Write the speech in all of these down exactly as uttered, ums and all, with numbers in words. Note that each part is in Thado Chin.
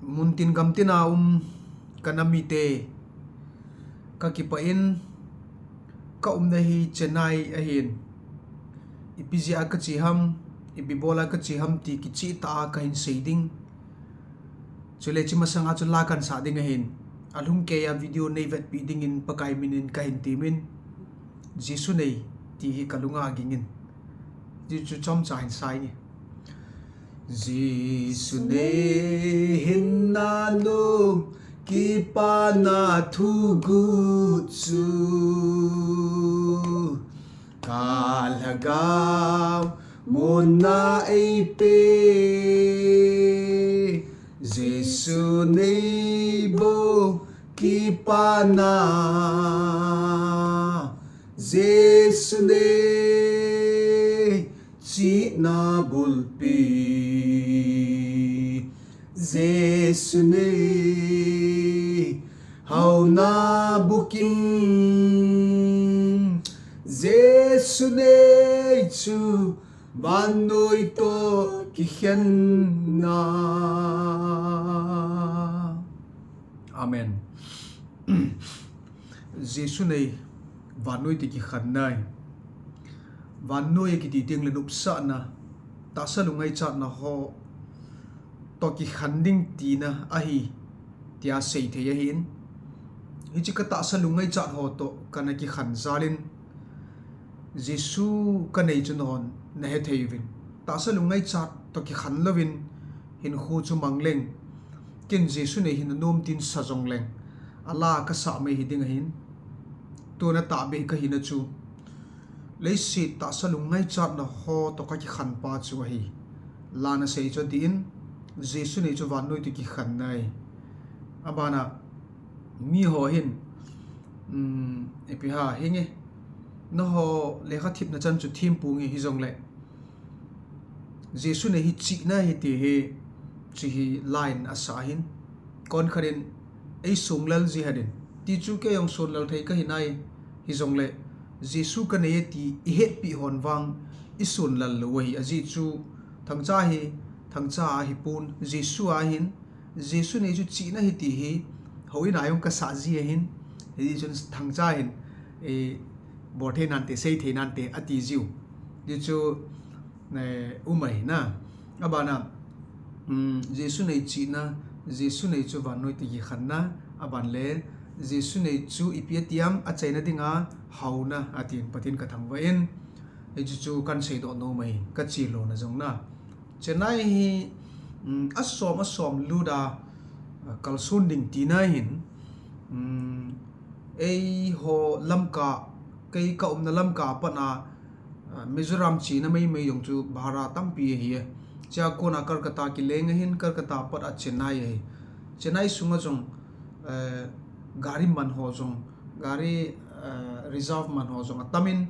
Muntin gamtin a um ka nam mite, ka kipah in, ka umna hi Chennai ahin. Ipi jeh a ka che ham, ipi bol a ka che ham ti kicheh tah a ka hin sei ding. Chule hiche masang a chu la kan sah ding ahin. Alhung kei a video nei vetpi dingin Pakai min in ka hin temin. Jesu nei ti hi ka lung a ging in. Hichu chomcha hin sa inge. Jesu nei hinna nom kipana thuguh chu ka lhagao monna eipe. Jesu nei bou kipana, Jesu nei chihna bulpi, Jesu nei haona bukim, Jesu nei chu vannoi toh kikhenna. Amen. Jesu nei vannoi toh kikhenna. Vannoi kiti teng le nopsahna, tahsa lungngaichatna ho toh kikhen ding tina ahi, tia sei thei ahin. Hiche ka tahsa lungngaichat ho toh kana kikhen jal in, Jesu ka nei chu nahon na hethei uvin. Tahsa lungngaichat toh kikhen louvin hinkho chu mang leng, ken Jesu nei hina nom tin sa jong leng, a la ka sah mai hi ding ahin. Tuna tahbeh ka hina chu, leiset tahsa lungngaichatna ho toh ka kikhen pa chu ahi. La na sei chu ati in, Jesu nei chu vannoi toh kikhenna ahi. Abana, mi ho hin, um, ipi ham hinge, nangho lekha themna chan chu them ponge hijongle, Jesu nei hi chihna ahi ti hi, hiche hi la in asah ahin. Konkhat in, ei songlel ji hen in. Ti chu kei jong sonlel thei ka hi nai. Hijongle, Jesu ka nei e ti i hetpi hon vang i sonlel lou ahi. Ajeh chu, thangcha hi, thangcha ahi pon, Jesu ahin, Jesu nei chu chihna ahi ti hi, houin a jong ka sah ji ahin, hijeh chun thangcha hin, eh, bol thei nante, sei thei nante, ati jiu. Ti chu, eh, um ahi na. Abana, um, Jesu nei chihna, Jesu nei chu vannoi toh kikhenna, aban le, Jesu nei chu ipi ati ham, achaina dinga haona, atin Pathen ka thangvah in, hichu chu kan seidoh nom ahi, ka che lona jong na. Chennai hi, um, asom, asom lut a, a, kalson ding tina ahin, um, eiho Lamka, kei ka umna Lamka a pat a, a, Mizoram chena maimai jong chu bhara tampi ahi e. Chua kona Kolkata kileng ahin, Kolkata pat a Chennai ahi. Chennai sunga jong, eh, gari man ho jong, gari, eh, reserve man ho jong atam in,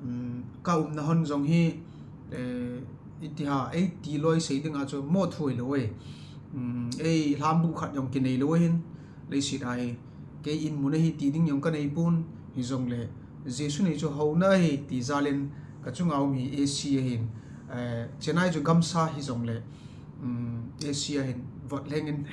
um, ka umna hon jong hi, eh, iti ham, ei ti loi sei dinga chu mo thu hilou e. Um, ei lhambu khat jong kinei lou ahin, leiset a hi, kei in mun ahi ti ding jong ka nei pon, hijongle, Jesu nei chu haona ahi ti jal in ka chunga um hi A C ahin, eh, Chennai chu gamsa hijongle, um, A C ahin, vot lheng in,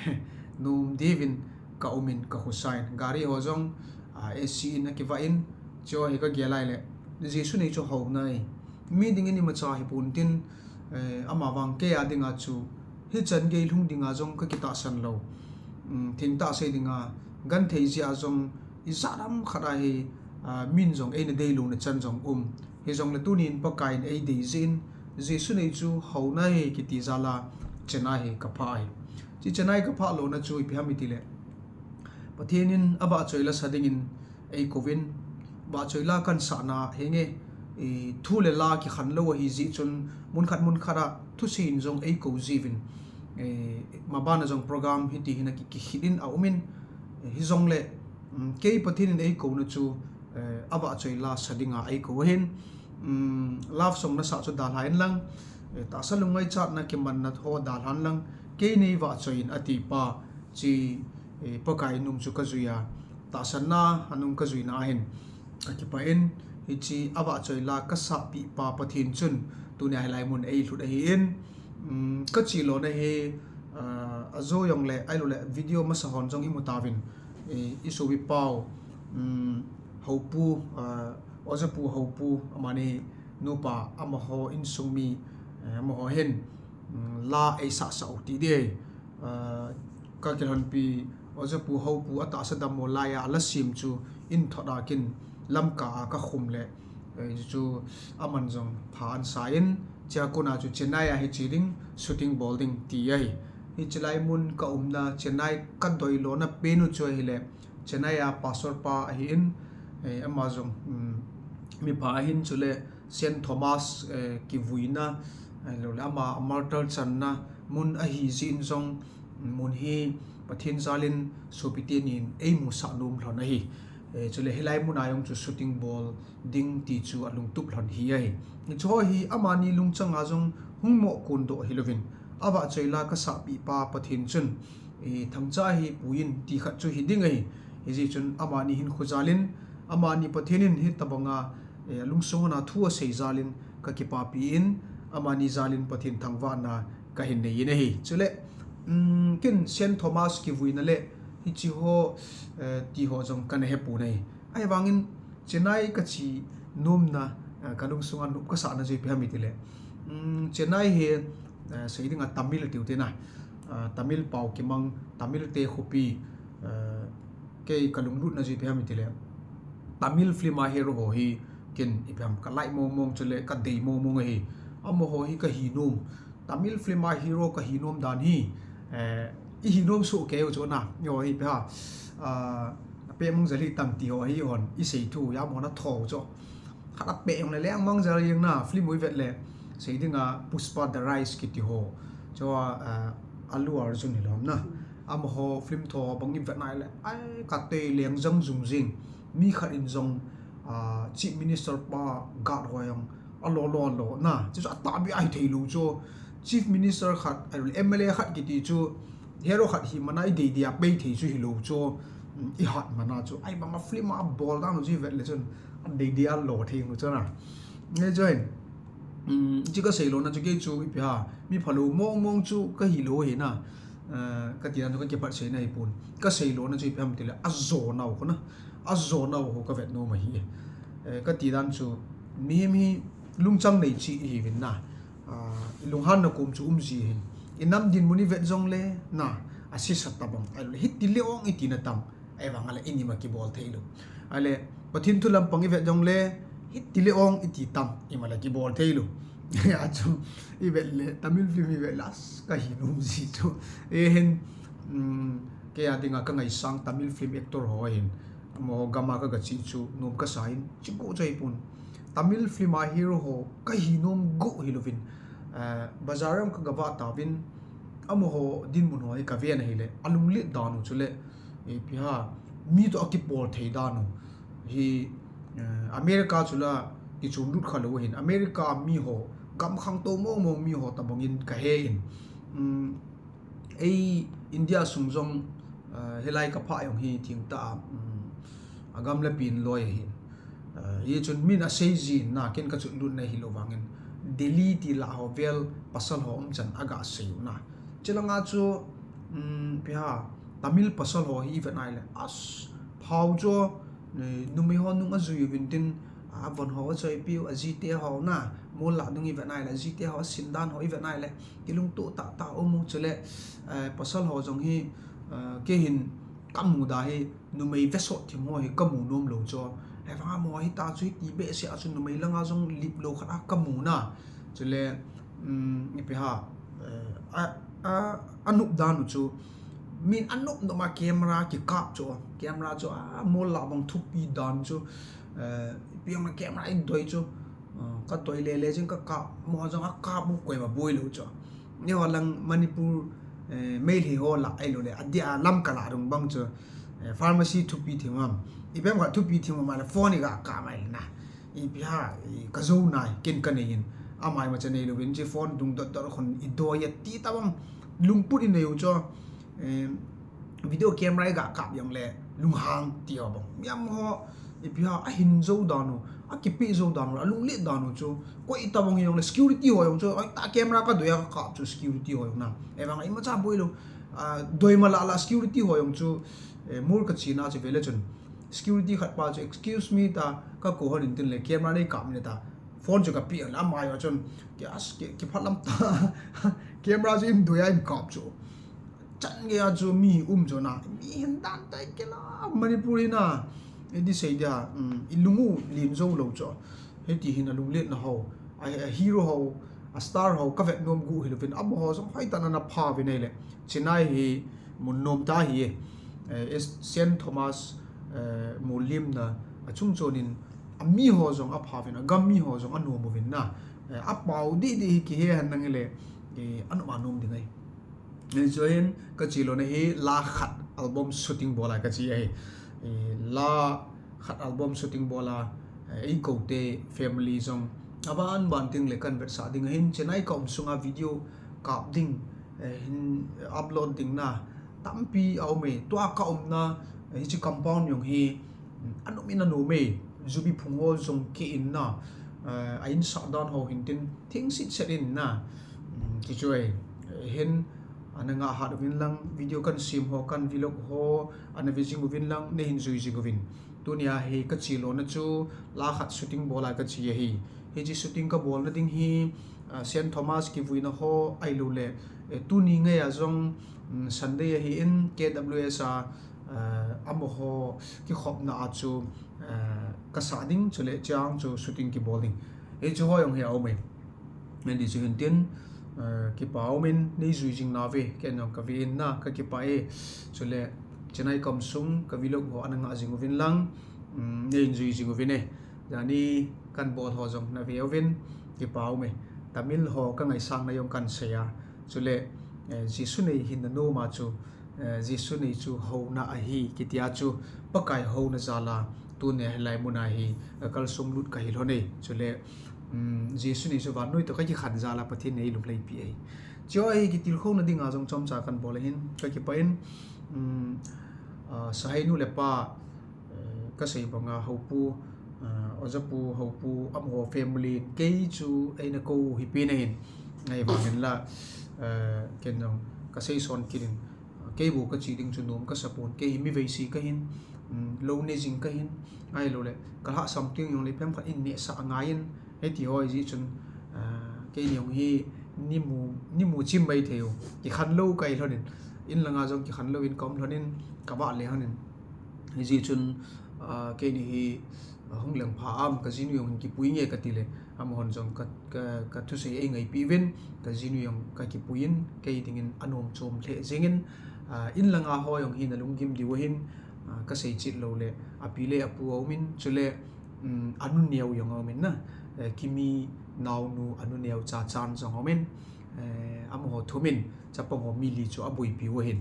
nom deh in, ka um in, ka khosa in, gari ho jong, ah, A C in akivah in, chu hi ka gel lai le, Jesu nei chu haona ahi. Mi dingin imacha hi pon tin, eh, ama vang kei a dinga chu, hichan gei lhung dinga jong ka kitahsan lou. Um, thengtah sei dinga, genthei jeh a jong, ijat ham khat a hi, ah, min jong eina deilouna chan jong um. Hijongle tunin Pakai in ei dei jeh in, Jesu nei chu haona ahi kiti jal a, Chennai hi ka phah ahi. Hiche Chennai ka phah lona chu ipi ham iti le, Pathen in avahchoi la sa dingin ei kouvin, vahchoi la kan sahna hinge, eh, thu le la kikhen lou ahi jeh chun, mun khat mun khat a thusei in jong ei kou jiuvin, eh, maban a jong program hiti hin aki, kikhit in aum in, eh, hijongle, um, kei Pathen in ei kouna chu, eh, avahchoi la sa dinga ei kou ahin, um, love song na sah chu dalha in lang, eh, tahsa lungngaichatna kimanna ho dalha in lang, kei nei vahchoi in ati pa, hiche, eh, Pakai nung chu ka jui a, tahsanna a nung ka juina ahin, ka kipah in, hiche avahchoi la ka sahpeh pa Pathen chun, tunia hilai mun ei lhut ahin, um, ka che lona hi, Ah, ajo jongle, ahilouleh video masa hon jong imu tauvin. I, isopi pau, um, Haopu, ah, Ojapu Haopu, amani nupa, amaho insung mi, eh, amaho hin, um, la eisah sah u ti ding. Ah, kakilhonpi Ojapu Haopu atahsa dammo laiya, ala sem chu in thot a kin Lamka a kakhum le, eh, chu aman jong pha ansa in, chua kona chu Chennai a hi che ding, shooting bol ding ti ahi. Hiche lai mun kaumna Chennai kadei lona pen u chu ahile, Chennai a pastor pa ahin, eh, ama jong, um, mipha ahin chule Saint Thomas, eh, kivuina, ahilouleh ama martyr channa mun ahi jeh in jong, mun hi Pathen jalin sopite nin eimusah nom lhon ahi. Eh, chule hilai muna jong chu shooting bol ding ti chu alungtup lhon hi ahi. Hicheho hi amani lungchanga jong hung mo kondoh hilouvin, avahchoi la kasahpeh pa Pathen chun, eh, thangcha hi puiyin ti khat chu hi ding ahi. Hijeh chun amani hinkho jalin, amani Pathen in hitobanga, eh, alungsunga thu asei jalin kakipapi in, amani jalin Pathen thangvahna kahin nei in ahi. Chule, um, ken Saint Thomas kivuina le hicheho, eh, tiho jong kana hepon ahi. Ahivangin Chennai kache nomna, eh, kalungsunga nop kasahna chu ipi ham itile, um, Chennai hi, eh, sei dinga Tamil tiu tina, ah, Tamil pau kimang, Tamil te khopi, eh, kei kalunglutna chu ipi ham itile, Tamil film a hero ho hi ken ipi ham kalike mongmong chule kadei mongmong ahi. Amaho hi kahi nom, Tamil film a hero kahi nom dan hi, eh, ihi nom soh kei u chu na, eiho hi ipi ham, ah, apeh mang jel hitam tiho hi hon isei thu, amaho natho u chu. Khat apeh jongle lengmang jel jeng na, film u ivet le, sei dinga Pushpa The Rise kiti ho, chua, ah, Allu Arjun hilom na. Amaho film tho bang ivet nai le, ai, katei leng jang jung jing. Mi khat in jong, ah, Chief Minister pa guard ho jong alo lo lo na. Chu chu atahbeh a hithei lou chu. Chief Minister khat, M L A khat kiti chu, hero khat hi mana ideidei a pei thei chu hilou chu. Um, ihat mana chu. Ahivanga film a bol dan u chu ivet le chun, ideidei a lo thei u chu na. Nge join. Um, chu kasei lona chu kei chu ipi ham, mi phalou mongmong chu kahi lou ahi na. Eh, kati dan chu kakipatseina ahipon. Kasei lona chu ipi ham itile, ajonau ho na. Ajonau ho kavet nom ahi. Eh, kati dan chu mihem hi lungchang nei cheh ihiuvin na. Ah, ilunghanna kom chu um ji ahin. Inam dinmun ivet jongle na, asesa tabang. Ahile hitile ong itina tam. Ahivanga le inim akibol theilou. Ahile, Pathen thu lampang ivet jongle, hitile ong iti tam, ima le kibol theilou. Achu, ivet le, Tamil film ivet le, as, kahi nom ji chu. Eihin, um, kei a dinga kangaisang Tamil film actor ho ahin. Amaho gam a kagache chu, nom kasa in, chuche chu ahipon. Tamil film a hero ho, kahi nom go hilouvin. Eh, bazar a kagavah tauvin, amaho dinmun ho hi kaven ahile, alunglet dan u chule, ipi ham, mi toh akipol thei dan u hi, eh, America chu la kichon lut khalou ahin, America mi ho, gam khangtou mongmong mi ho tabang in kahe in, um, ei India sung jong, eh, hilai kaphah jong hi thengtah a, um, agam le pen loi ahin. Eh, hichun min asei jin na, ken kachot lutna hilou vangin, Delhi ti lah ho vel pasal ho umchan aga sei u na. Chulanga chu, um, ipi ham, Tamil pasal ho hi ivet nai le, as, phao chu, eh, numei ho nung ajui uvin tin, avon ho achoipiu, ajite ho na, mol lah dung ivet nai le, ajite ho asin dan ho ivet nai le, kilungtoh tahtah um u chule, eh, pasal ho jong hi, eh, keihin kamuda hi, numei vesot thim ho hi kamu nom lou chu. Ahivanga amaho hita chu hiti behseh a chu numei langa jong lip lou khat a kamu na. Chule, um, ipi ham, eh, a, a, anop dan u chu, min anop nop a camera kikap chu, camera chu amol lah bang thupi dan chu, eh, ipi ham camera idoi chu, eh, kadoi lele jing kakap, amaho jong akap u koima boi lou chu. Eiho lang Manipur, eh, Meitei ho lah ahiloule, adia Lamka lah dung bang chu, eh, pharmacy thupi thim ham, ipi ham khat thupi thim ham le phone iga kap mai le na. Ipi ham, i kajou nai, ken kanei in. Ama imacha neilouvin, hiche phone dung dot dot khun idoi a ti tabang, lungput inei u chu, eh, video camera iga kap jongle, lunghang ti ho bang. Mi amaho, ipi ham, ahin jou dan u, Akipeh jou dan u, alunglet dan u chu. Koi tabang hijongle security ho jong chu, ai ta camera kadoi a kakap chu security ho jong na. Evang imacha boilou. A, doi mala la security ho jong chu, eh, mol kachena chu vele chun. Security khat pa chu, "Excuse me," ta, kakou hon in tin le, "Camera nei kap in," ta. Phone chu kapeh in, ama jong chun, ki as, ki, kiphat lam ta. Camera chu in doi a in kap chu. Chan gei a chu mi um jo na, mi hin dan tai kila, Manipur hi na, i di sei dia, um, i lung u len jou lou chu. Hiti hin alunglet na ho, a, a hero ho, a star ho, kavet nom gu hilouvin, amaho jong hoitah in ana pha uvin ahile. Chennai hi mun nom tah ahi e, eh, Saint Thomas, eh, molhemna, achung chon in, ami ho jong apha uvin, agam mi ho jong anom uvin na, eh, apao didi hi kihe hen nang hile, eh, anom anom ding ahi. Hichu hin kache lona hi la khat album shooting bol a kache ahi. Eh, la khat album shooting bol a, eh, eikou te family jong aban ban ding le kan vetsah ding ahin, Chennai ka um sunga video kap ding, eh, hin upload ding na tampi aum e. Tua ka umna, eh, hiche compound jong hi, mm, anom in anom e. Jubi phung ho jong keh in na, eh, a insah dan ho hin tin thing sit set in na. Mm, kichu e, eh, hin ana ngah hat uvin lang, video kan sem ho, kan vlog ho, ana ve jing uvin lang, nei hin jui jing uvin. Tunia hi kache lona chu la khat shooting bol a kache ahi. Hiche shooting kabolna ding hi, ah, Saint Thomas kivuina ho ahilou le, eh, tuni ngai a jong, mm, Sunday ahin K W S a, ah, amaho kikhopna a chu, ah, kasah ding chule chang chu shooting kibol ding. Hichu ho jong hi aum e. Hiti chu hin tin, eh, kipa um in, nei jui jing nauve, ken jong kave in na, kakipah e. Chule, Chennai ka um sung, ka vlog ho ana ngah jing uvin lang, mm, nei jui jing uvin e. Jani kan bol ho jong na ve uvin, kipa um e. Tamil ho ka ngaisang na jong kan sei a. Chule, eh, Jesu nei hinna nom a chu, eh, Jesu nei chu houna ahi, kiti a chu Pakai houna jal a, tunia hilai mun a hi, eh, kalsong lut kahi lhon e. Chule, um, Jesu nei chu vannoi toh kakikhen jal a Pathen in eilunglhai pi ahi. Chu ahi kitilkhouna ding a jong chomcha kan bol ahin, kakipah in, um, ah, sahai nu le pa, eh, kasei banga hopu, ah, ojapu, hopu, amaho family in kei chu eina kou hi pen ahin, ahivangin la, eh, ken jong kasei son kit in, Kei bou kache ding chu nom kasa pon, kei hi mi veise kahin, um, lou ne jing kahin, ahilou le, ka lhahsam teng jong le phem khat in nehsah angai in, hiti ho ahi jeh chun, ah, keini jong hi nimu, nimu chim mai thei u, kikhen lou kahi lhon in, in langa jong kikhen lou in ka um lhon in, ka vale lhon in, hijeh chun, ah, keini hi, ah, hung leng pha am, ka jinu jong hin kipui nge kati le, amahon jong ka, ka, ka thusei eingaipi uvin, ka jinu jong ka kipui in, kei dingin anom chom lheh jeng in, ah, in langa ho jong hi na lunggim diu ahin, ah, ka sei chet lou le, api le apu aum in, chule, um, anu neo jong aum in na, eh, Kimi naonu anu neocha chan jong aum in, eh, amaho thum in, chapang ho mi li chu aboipi u ahin.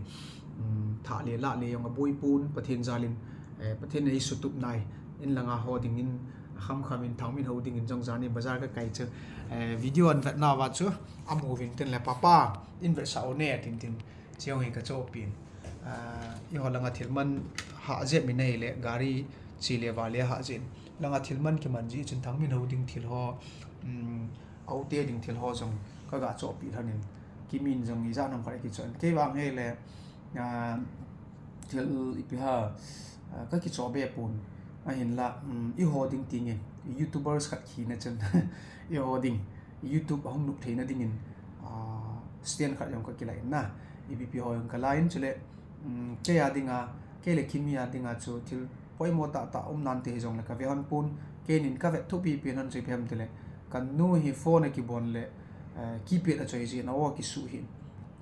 Um, thah le lah le jong aboi pon, Pathen jal in, eh, Pathen in eisutup nai, in langa ho dingin, akham kham in Thangminhou dingin jong jani bazar ka kai chu, eh, video an vet nauva chu, amu uvin tin le papa, in vetsah u ne, tin tin, chu jong hi ka chohpeh in. Ah, eiho langa thil man hah jep in ahile, gari che le va le hah jep in. Langa thil man kiman jeh chun Thangminhou ding thil ho, um, a u te ding thil ho jong ka ga chohpeh lhon in, Kimin jong ijat ham khat akichoh in. Kei vang hile, ah, thil ipi ham, ah, ka kichoh be pon. Ahinla, um, eiho ding tinge, YouTubers khat hina chun. Eiho ding, YouTube ahung nop theina dingin, ah, stand khat jong ka kila in na. Ipi ipi ho jong ka la in chule, um, kei a dinga, kei le Kimi a dinga chu thil poimo tah tah um nante hijongle ka ve hon pon, keinin ka vet thupi pen hon chu ipi ham tile, ka nu hi phone akibon le, eh, keypad achoi jin, a-o akisuh hin.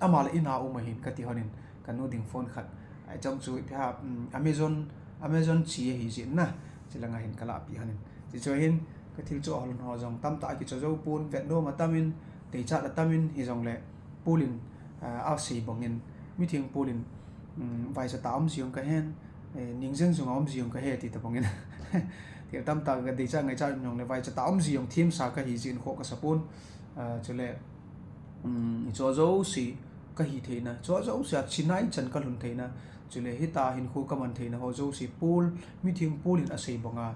Ama le in a um ahin kati hon in, ka nu ding phone khat. Ahi chang chu ipi ham, um, Amazon, Amazon che ahi jin na, chulanga hin ka lahpeh hon in. Chuche hin, ka thil choh hol ho jong tamtah akichoh jou pon, vet nom atam in, deichat atam in, hijongle, Paul in, ah, asei bangin, mitheng Paul in, um, vaicha tah a um ji jong kahen, eh, ningjen sunga um ji jong kahe, ti tabangin. Thil tamtah ka deichat ngaichat jong le, vaicha tah a um ji jong themsa kahi jeh in khoh kasa pon, ah, chule, um, hicho jouse kahi theina, hicho jouse a Chennai chan kalhun theina, chule hitia hinkho kaman theina ho jouse Paul, mitheng Paul in asei banga,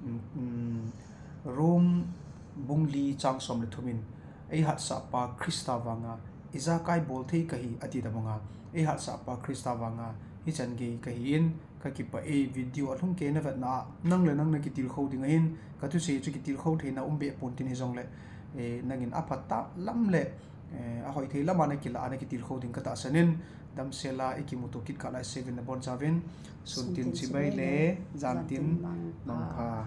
um, um, Rom bung li chang som le thum in, "Eihatsahpa Christa vanga ijakai bolthei kahi," ati tabanga, "Eihatsahpa Christa vanga hichan gei kahi in kakipah e." Video alhung kei navetna a nang le nang nakitilkhou ding ahin, kathusei chu kitilkhou theina umbeh pon tin hijongle, eh, nangin aphat tah lam le, eh, ahoithei lama nakilah a nakitilkhou ding katahsan in, damsel a ikimuto kit kah lai seuvin nabonchauvin, sun tin chibai le jan tin mangpha.